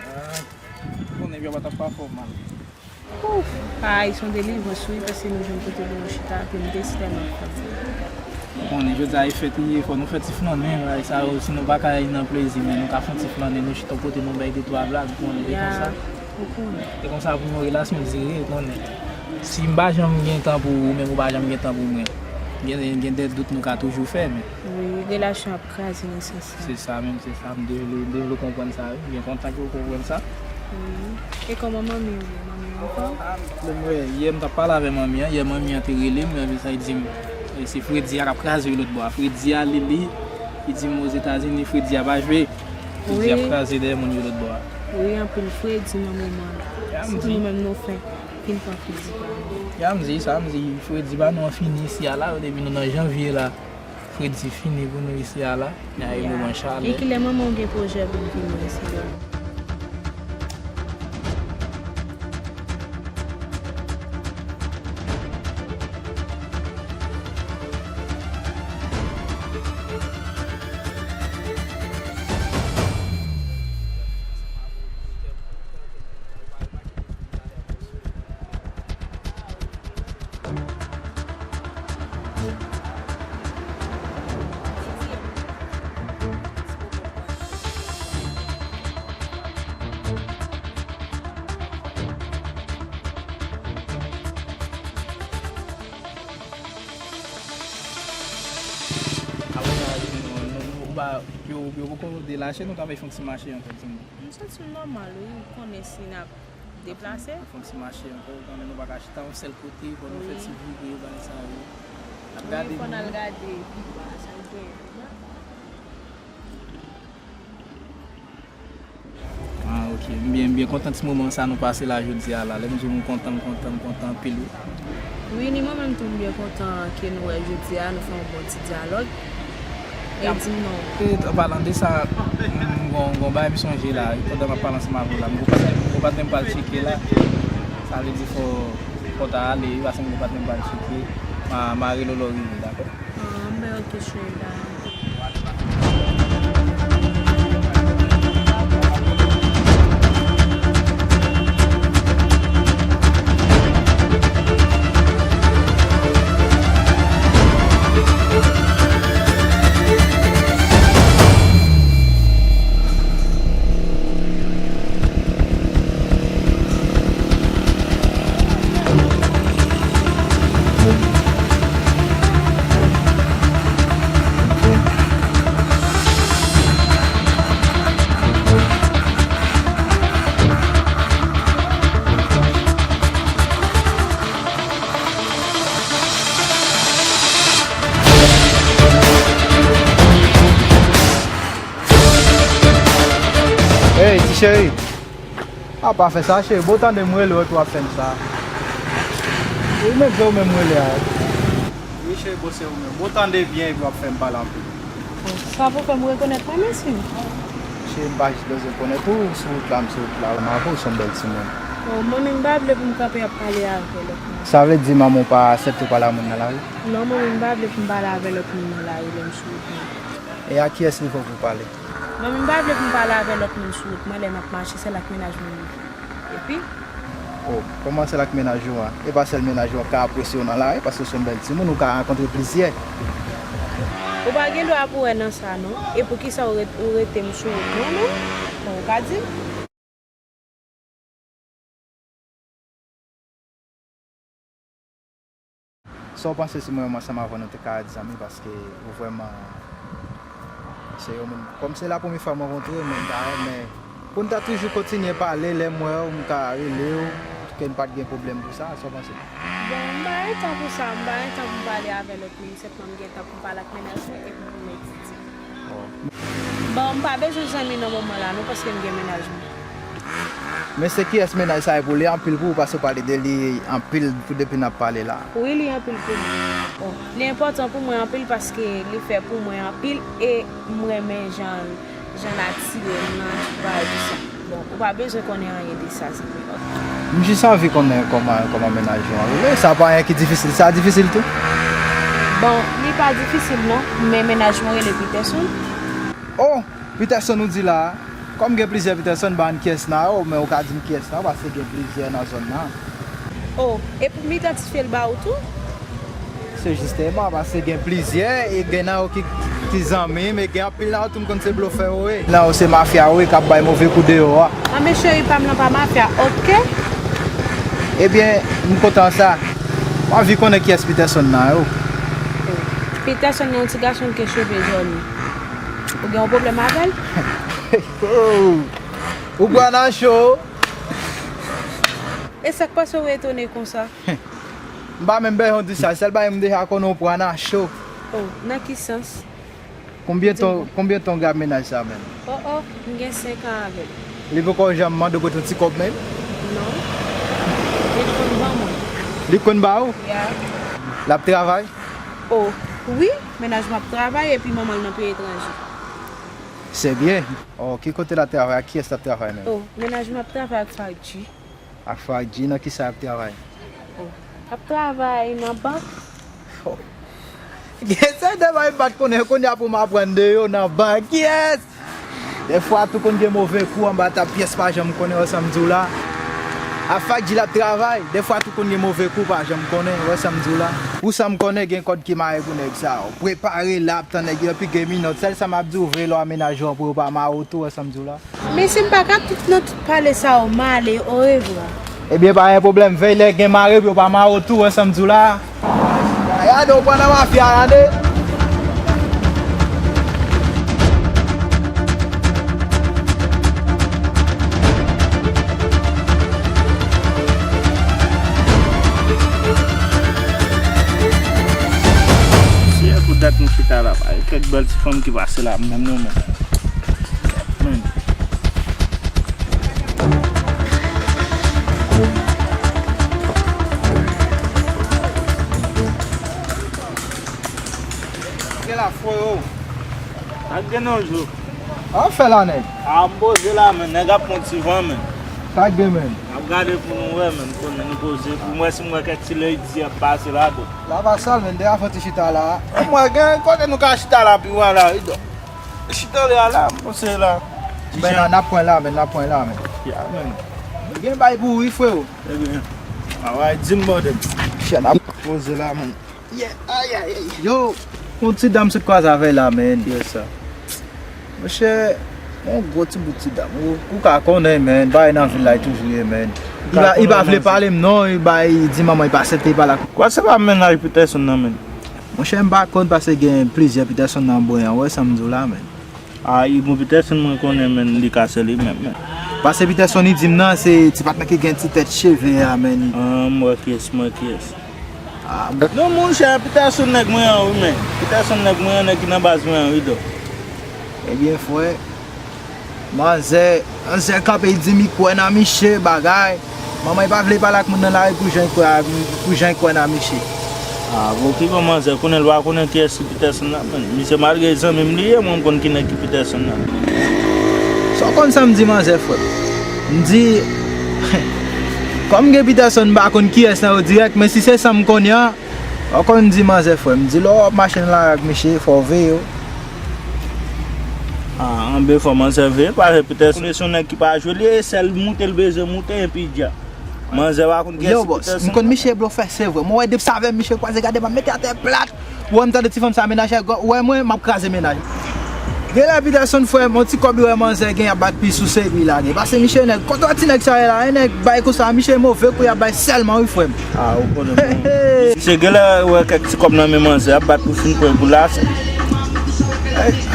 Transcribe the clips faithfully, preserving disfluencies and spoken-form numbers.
Ah, konnen byen pa t ap pa fè w mal. Ouf! Ay, se yon delivrans, wi, paske nou jwenn kote pou nou chita, epi m te si tèlman fati. Ou konnen, jodi a e fèt li ye, fò nou fè ti flannen, bagay sa yo, si nou pa ka nan plezi, men nou ka fè yon ti flannen, nou chita yon kote, nou bay de twa blag, ou konnen, e konsa. Ou konnen. E konsa pou yon relasyon dire, ou konnen. Si m pa janm gen tan pou ou, ou menm ou pa janm gen tan pou mwen, gen, gen de dout nou ka toujou fè, men. Wi, relasyon ap kraze nan sans sa. Se sa menm, se sa, m te vle, m te vle w konprann sa, wi. M byen kontan ke w konprann sa. Wi. E kòman manmi w ye? Manmi w anfòm? Bon, mwen, yè m t ap pale avè manmi an, yè manmi an te rele m, epi sa, li di m, e, se fredi a k ap kraze yo lòt bò a. Fredi a, Lili, li di m Ozetazini, fredi a pa jwe. Fredi ap kraze dèyè moun yo lòt bò a. Wi, anpil fredi nan moman an. Ya, m di. Sitou nou menm nou fen, fin pran fredi pa nou. Ya, m di sa, m di, fredi pa nou an fini isi a la, depi nou nan janvye la. Fredi fini pou nou isi a la. N a yon moman chalè. E kilè manman w gen pwojè pou l vini isi la? Apre sa, nou, nou, nou, ou pa, yo, yo poko delache, nou ta vle fè yon ti mache ankò, di m. M santi m nòmal, wi. M konnen si n ap deplase. Fò n ti mache ankò, ou konnen nou pa ka chita yon sèl kote, fò nou fè ti vire, bagay sa yo. N ap gade moun. Wi, fò n al gade pi ba, sa l genyen pi ba. Ah, ok. M byen, m byen kontan ti moman sa nou pase la jodi a la. Lè m di w m kontan, m kontan, m kontan anpil, wi. Wi, ni mwen menm tou, m byen kontan ke nou wè jodi a, nou fè yon bon ti dyalòg. E di m non. E, an palan de sa, m gon, gon bagay m sonje la, pandan m ap pale ansanm avè w la, m gon patnè, m gon patnè m pral tcheke la. Sa vle di fò, fò w ta ale, wi, paske m gon patnè m pral tcheke. Ma, ma rele w lè w rive, dakò? Ah, m bay oke, cheri, bye. Hey, ti cheri. A pa fè sa, cheri. Bon, tande m rele w epi w ap fè m sa. Ou menm, se ou menm rele a. Wi, cheri, bon, se ou menm. Bon, tande byen epi w ap fè m pale anpil. Sa pou fè m rekonèt mwen, mesye? Cheri, m pa jis bezwen konèt ou, ou sou wout la, m sou wout la. M avè w, ou se yon bèl timoun. Oh, manmi m pa vle pou m kanpe ap pale avè lòt moun. Sa vle di manman w pa aksepte w pale a moun nan lari? Non, manmi m pa vle pou m pale avè lòt moun nan lari lè m sou wout mwen. E a kiyès li fè w pou w pale? Manmi m pa vle pou m pale avè lòt moun sou wout mwen lè m ap mache, sèl ak mennaj mwen m ye. Epi? Oh, kòman sèl ak mennaj ou a? E pa sèl mennaj ou a k ka apresye w nan lari, paske w se yon bèl timoun, ou ka rankontre plizyè. Ou pa gen dwa pou wè nan sa, non. E poukisa ou ret-, ou rete m sou wout mwen, non? Bon, ou ka di m. Sa w panse si mwen menm ansanm avè w nou te ka ret zanmi, paske ou vrèman se yon moun, kòm se la premye fwa m rankontre w, men m ta renmen pou n ta toujou kontinye pale, lè m wè w, m ka rele w, ke n pa t gen pwoblèm pou sa, sa w panse? Bon, m pa gen tan pou sa, m pa gen tan pou m pale avè lòt moun, sèlman m gen tan pou m pale ak mennaj mwen epi pou m medite. Oh. Bon, m pa bezwen zanmi nan moman la non, paske m gen mennaj mwen. Men se kiyès mennaj sa ye pou li anpil pou ou, paske w pale de li anpil pou depi n ap pale la? Wi, li anpil pou mwen. Bon, li enpòtan pou mwen anpil paske li fè pou mwen anpil e m renmen jan, jan l atire m nan, bagay di sa. Bon, ou pa bezwen konnen anyen de sa, zanmi. M jis anvi konnen kòman, kòman mennaj ou an rele. Sa pa anyen ki difisil. Sa difisil tou? Bon, li pa difisil non, men mennaj mwen rele Peterson. Oh, Peterson ou di la a. Kòm gen plizyè Peterson, ba n kiyès nan yo, men ou ka di m kiyès nan yo, paske gen plizyè nan zòn nan. Oh, e pou m idantifye l ba ou tou? Se jisteman, paske gen plizyè, e gen nan yo ki, ki zanmi m, e gen anpil nan yo tou m konn se blofè yo ye. Nan yo se mafya yo ye k ap bay move kou deyò a. Anben cheri pa m lan pa mafya, oke? Ebyen, m kontan sa. M anvi konnen kiyès Peterson nan yo. Peterson nan yon ti gason ki gen cheve jòn. Ou gen yon pwoblèm avè l? Oh! Ou pran nan cho! E sa k pase w etone konsa? M pa menm bezwen di sa, sèl bagay m deja konnen w pran nan cho. Oh, nan ki sans? Konbyen tan, konbyen tan w gen ak mennaj sa menm? Oh, oh, m gen senk an avè l. Li poko janm mande w pou yon ti kòb menm? Non. Li konn ban mwen. Li konn ba ou? Ya. L ap travay? Oh, wi, mennaj mwen ap travay epi manman l nan peyi etranje. Se byen. Oh, ki kote l ap travay? Ak kiyès l ap travay menm? Oh, mennaj mwen ap travay ak Fadji. Ak Fadji, nan kisa y ap travay? Oh, ap travay nan bank. Oh. Gen sèten bagay m pa t konnen, kounye a pou m aprann de yo nan bank. Yes! Dèfwa tou konn gen move kou anba tab, pyès pa janm konnen, wè sa m di w la. Ak Fadji l ap travay, dèfwa tou konn gen move kou pa janm konnen, wè sa m di w la. Pou sa m konnen, gen kòd ki mare pou nèg sa yo. Prepare l ap tann nèg yo, epi gen minòt. Sèl sa m ap di w, veye lè w ap menaje w an pou yo pa mare w tou, wè sa m di w la. Mesye, m pa ka tout nan tout pale sa yo, m ale, orevwa. Ebyen, pa gen pwoblèm, veye lè gen mare pou yo pa mare w tou, wè sa m di w la. Gade, w pran nan mafya, gade. Se pou dat m chita la, pa gen kèk bèl ti fanm ki pase la, menm non, menm. Men. Gen la, fwè yo. Sa k gen nan jou? Sa w ap fè la, nèg? A, m poze la, men. Nèg ap pran ti van, men. Sa k gen, men? N ap gade pou nou wè, men. Konnen nou poze. Pou m wè si m wè kèk ti lady ap pase la, bon. La pa sal, men. Deja fè ti chita la. M wè gen kote nou ka chita la, pi wè la, wi, dò. Chita la, la, m panse la. Men, n ap pran la, men, n ap pran la, men. Ya, men. Gen bay pou ou, wi, freo. Ebyen, alright, di m, brother. Chè, n ap poze la, men. Yeah, ay, ay, ay. Yo, yon ti dam sot kwaze avè la, men. Yes, sir. Monchè, yon gwo ti bout ti dam. Ou, ou ka konnen, men, bagay nan vil la, e toujou ye, men. Li pa, li pa vle pale m, non, li bay, li di manman, li pa aksepte, li pa la. Kwa se pa mennaj Peterson nan, men? Monchè, m pa konn, paske gen plizyè Peterson nan bwen an, wè sa m di w la, men. A, Igon Peterson mwen konnen, men, li ka se li menm, men. Paske Peterson li di m nan, se ti patnè ki gen ti tèt cheve a, men. Ah, m wè kiyès, m wè kiyès. Ah, m- Non, monchè, Peterson nèg mwen an, wi, men. Peterson nèg mwen an, nèg ki nan baz mwen an, wi, dò. Ebyen, frè, manzè, manzè kanpe, li di m li kwè nan miche, bagay. Manman, li pa vle pale ak moun nan lari pou jan l kwè, pou jan l kwè nan miche. Ah, bon, ki bon manzè konnen, l pa konnen kiyès ki Peterson nan, men. Misye, malgre zanmi m li ye, mwen, m konn ki nèg ki Peterson nan. Sa w konn sa m di manzè, frè m? M di, kòm gen Peterson, m pa konn kiyès nan yo dirèk, men si se sa m konnen an, w konn di manzè, frè m. M di, lè w ap mache nan lari ak miche, fò w veye w. Ah, anben fò manzè veye l, paske Peterson se yon nèg ki pa jwe, li e sèl moute l bezwen moute, epi dja. Manzè pa konn kiyès Peterson. Yo, bòs, m konn miche blofè, se vre. Mwen wè depi sa avè m, miche kwaze, gade, m ap mete atè plat. Ou wè m tande ti fanm sa menaje, ou wè mwen, m ap kraze mennaj. Genlè Peterson, frè m, yon ti kòb li wè manzè gen, y ap bat pi sou seri la gen. Paske miche nèg, kontwa ti nèg sa ye la, yon nèg bay konsa, miche move kou y ap bay sèlman, wi, frè m. Ah, ou konnen bon. Misye genlè wè kèk ti kòb nan men manzè, ap bat pou fin pran pou lase.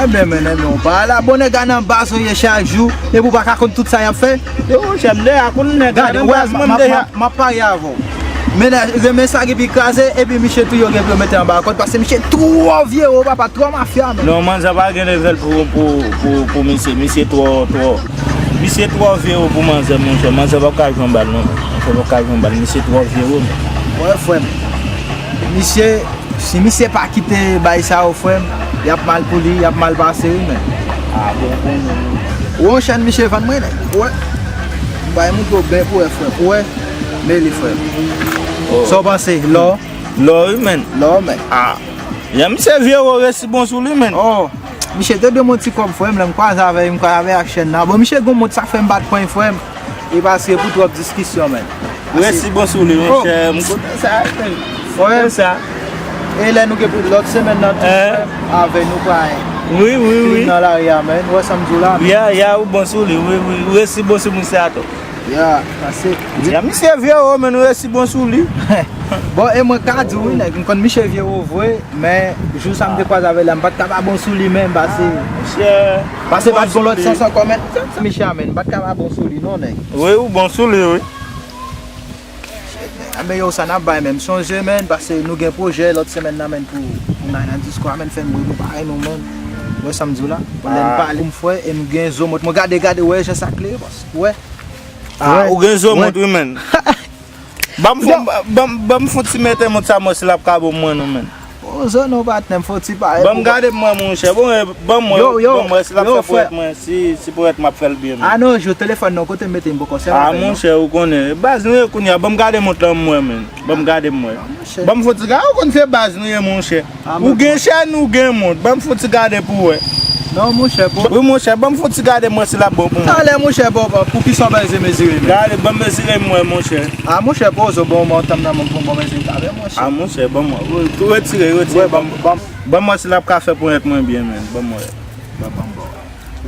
Ebyen, men, ebyen, ou pa la, bon nèg a nan baz ou ye chak jou, epi ou pa ka konn tout sa y ap fè. Yo, monchè, m deja konn nèg la nan baz mwen, m deja. M ap parye avè w. Mennaj, renmen sa gen pi kraze, epi miche tou yo gen pou yo mete anba kòd, paske miche twò vye wo, papa, twò mafya, men. Non, manzè pa gen level pou, pou, pou, pou misye, misye twò, twò. Misye twò vye wo pou manzè, monchè. Manzè p ap ka jwe anba l, non. Manzè p ap ka jwe anba l, misye twò vye wo, men. Wè, frè m. Misye, si misye pa kite bay sa yo, frè m, y ap mal pou li, y ap mal pase, wi, men. Ah, bon, bon, bon, bon. Ou wè yon chèn misye vann mwen, nèg. Ou wè? M bay moun do bèk, ou wè, frè m. Ou wè? Men li, frè m. Oh. Sa w panse? Lò? Lò, wi, men. Lò, men. Ah. Ya, misye vye wo resi bon sou li, men. Oh. Misye te dwe m yon ti kòb, frè m, lè m kwaze avè l, m kwaze avè l ak chèn nan. Bon, misye gen yon mont, sa fè m pa t pran l, frè m. E paske pou twòp diskisyon, menn. Resi bon sou li, monchè, m kontan sa, menn. Frè m, sa. E lè nou gen pou lòt semèn nan tou, frè m, avè nou pral wi, wi, wi, nan lari a, menn. Ou wè sa m di w la, menn? Ya, ya, ou bon sou li, wi, wi. Ou resi bon sou misye atò. Ya, pase. Ya, misye vye wo, menn, ou resi bon sou li. Bon, e mwen ka di w, wi, nèg, m konn misye vye wo vre, men jou sa m te kwaze avè l la, m pa t ka pa bon sou li menm, pase. Misye. Pase pa t gon lòt sans ankò, menn. Misye a, menn, m pa t ka pa bon sou li, non, nèg. Wi, ou bon sou li, wi. Enben, yo, sa n ap bay menm sonje, menn, pase nou gen pwojè lòt semèn nan, menn, pou, pou n al nan disko a, menn, fè m ri, nou pa renmen w, menn. Ou wè sa m di w la? Lè n pale, m frè, e m gen zo mont. Mwen gade, gade, wè, jan sa klere, bòs. Wè. Ah, ou gen zo mont, wi, menn. Ban m fon, ban, ban m fon ti mete mont sa, mwen, si l ap ka bon mwen, non, menn. Bon, zo non, patnè m, fò ti pale. Ban m gade mwen, monchè. Bon, eh, ban mwen, yo, yo, ban mwen, si l ap fè ponyèt mwen, si, si ponyèt m ap fè l byen, menn. Ah non, jwe telefòn non, kote m mete m poko sèl avè l, non. Ah, monchè, ou konnen. Baz nou ye kounye a, ban m gade mont lan mwen, menn. Ban m gade mwen. Ban m fon ti gade, ou konn se baz nou ye, monchè. Ou gen chèn, ou gen mont. Ban m fon ti gade pou wè. Non, monchè, bon. Wi, monchè, ban m fon ti gade mwen si l ap bon pou mwen. Talè, monchè, bon, bon, pou kisa w bezwen mezire, menn? Gade, ban m mezire m wè, monchè. Ah, monchè, poze w, bon, mwen tanm nan, mwen, bon, bon, mezire, talè, monchè. Ah, monchè, ban mwen, retire, retire, ban m, ban m, ban m wè si l ap ka fè ponyèt mwen byen, menn. Ban m wè. Ban, ban m, bon.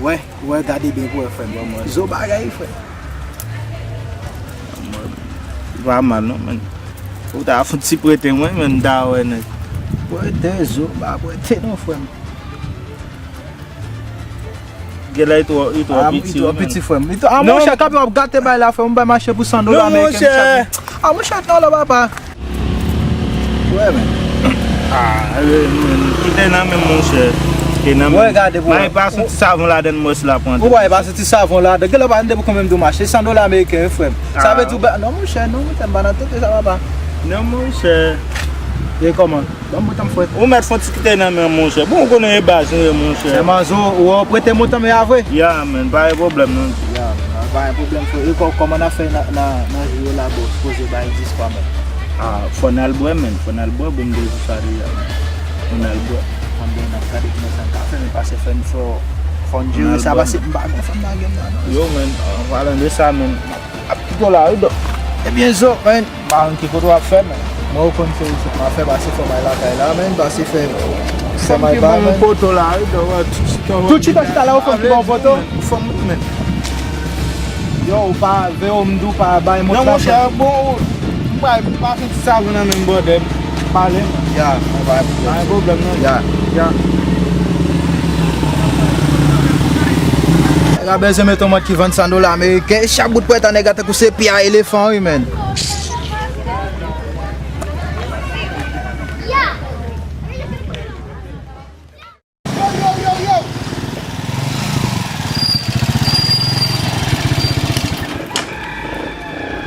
Wè, wè, gade byen pou wè, frè m, ban m wè. Zo bagay, frè. Ban m wè. Pa mal, non, menn. Ou ta fon ti prete mwen, menn, m ta wè, nèg. Prete, zo, pa prete, non, frè m. Genlè li twò, li twò piti, wi, menn. Ah, monchè, kanpe w ap gate bay la, frè m, ou bay mache pou san dola ameriken, monchè. Ah, monchè, non, non, papa. Wè, menn. Ah, menn, kite nan men m, monchè. Kite nan men m. Wè, gade pou wè. Mwen pa soti savon ladann, mwen, si l ap pran. Ou wè, pa soti savon ladann. Genlè w pa tande pou konbyen m di w mache san dola ameriken, wi, frè m. Sa vle di w ba, non, monchè, non, monchè, m pa nan tete sa, papa. Non, monchè. E kòman? Ban m mont an, frè. Ou mèt fon ti kite nan men, monchè. Bon, ou konnen e baz nou ye, monchè. Sèlman zo, ou wè, ou prete mont an, men a vre. Ya, menn, pa gen pwoblèm, non. Ya, menn, pa gen pwoblèm, frè. E kò-, kòman n ap fè nan, nan, nan jou yo la, bro? Sipoze bay dis kwa, menn. Ah, fò n al bwè, menn. Fò n al bwè, bon, m de jou sa deja, menn. Fò n al bwè. Fò n bwè, n ap gade kòman sa n ka fè, men pase fè n fò, fò n jere sa, pase m pa gen fanm nan gen m nan, non. Yo, menn, an palan de sa, menn, ap kite w la, wi, dò. Ebyen, zo, menn. M pa konn ki kote w ap fè, men mwen, ou konn se isit m ap fè, pase fè may lakay la, men pase fè, fè may ba, men. Poto la, wi, dò, wè, tout chita, tout chita, chita la, ou fanm ki ba w poto? Fanm, men. Yo, ou pa, veye w, m di w pa bay mont la, non, monchè, bon, ou, m pa, m pa fè ti savon nan men m, bòdè, pale, men. Ya, pa gen pwoblèm. Pa gen pwoblèm, non. Ya. Ya. Nèg la bezwen mete yon mont ki vann san dola ameriken. Chak bout pwèt a nèg la tankou se pye a elefan, wi, menn.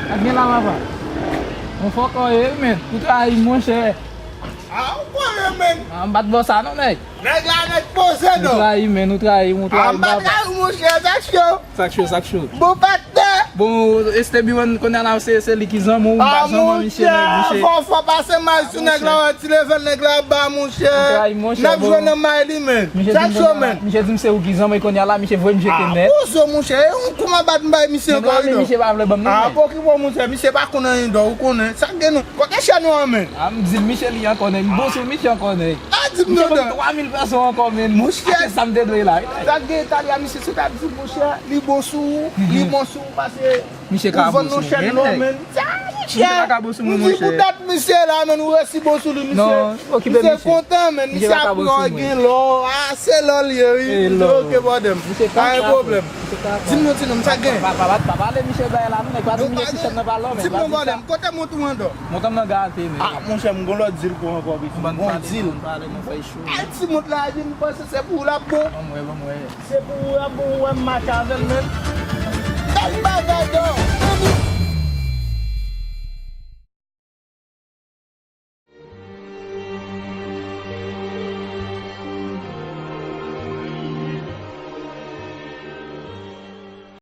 Sa k gen la, papa? Yon fòkò ye, wi, menn. Ou trayi m, monchè. Ah, ou konnen, menn. Ah, m pa t ba w sa, non, nèg. Nèg la nèg poze, non. Ou trayi, menn, ou trayi m, ou trayi m, papa. Ah, m pa trayi w, monchè, sa k cho. Sa k cho, sa k cho. Bon, patnè. Bon, Estebiwan, kounye a la, se, se li ki zanmi w, m pa zanmi misye, nèg, misye. Fò, fò pase may sou nèg la, wè, ti level nèg la ba, monchè. Ou trayi m, monchè, bon. N ap jwe nan may li, menn. Sa k cho, menn. Misye di m se ou ki zanmi, kounye a la, misye voye m jete nèt. Ah, poze w, monchè. E yon kou m ap bat m bay misye ankò, wi, non. Misye pa vle ban m, non, menn. Ah, pokipo, monchè, misye pa konn anyen dò, ou konnen. Sa k gen, non. Kote chèn ou an, menn? Ah, m di l, misye li ankò, nèg. M bon sou misye ankò, nèg. Ah, di m non, non. Misye ban m twa mil pèso ankò, menn. Monchè. Ate sa m te dwe la, wi. Sa k gen Itali a, misye, se ta di, monchè, li bon sou ou, li bon sou ou, pase misye ka bon sou mwen, nèg. Ou vann nou chèn non, menn. Sa, monchè. Misye pa ka bon sou mwen, monchè. M di pou dat misye la, menn, ou resi bon sou li, misye. Non, okipe misye. Misye kontan, menn. Misye ap gen lò. Ah, se lò l ye, wi. M di, oke, bòdè m. Pa gen pwoblèm. Di m non, ti nonm, sa k gen? Pa, pa, pa, pa pale misye bagay la, non, nèg, pa di misye si chèn nan pa lò, menn. Di m non, bòdè m, kote mont ou an dò? Mont an nan gate, menn. Ah, monchè, m gon lòt dil pou ankò, pitit. M gon dil. Ay, ti mont la, di m panse se pou ou l ap bon. Ban m wè, ban m wè. Se pou ou l ap bon, ou wè m mache avè l, menn. Bèl bagay, dò.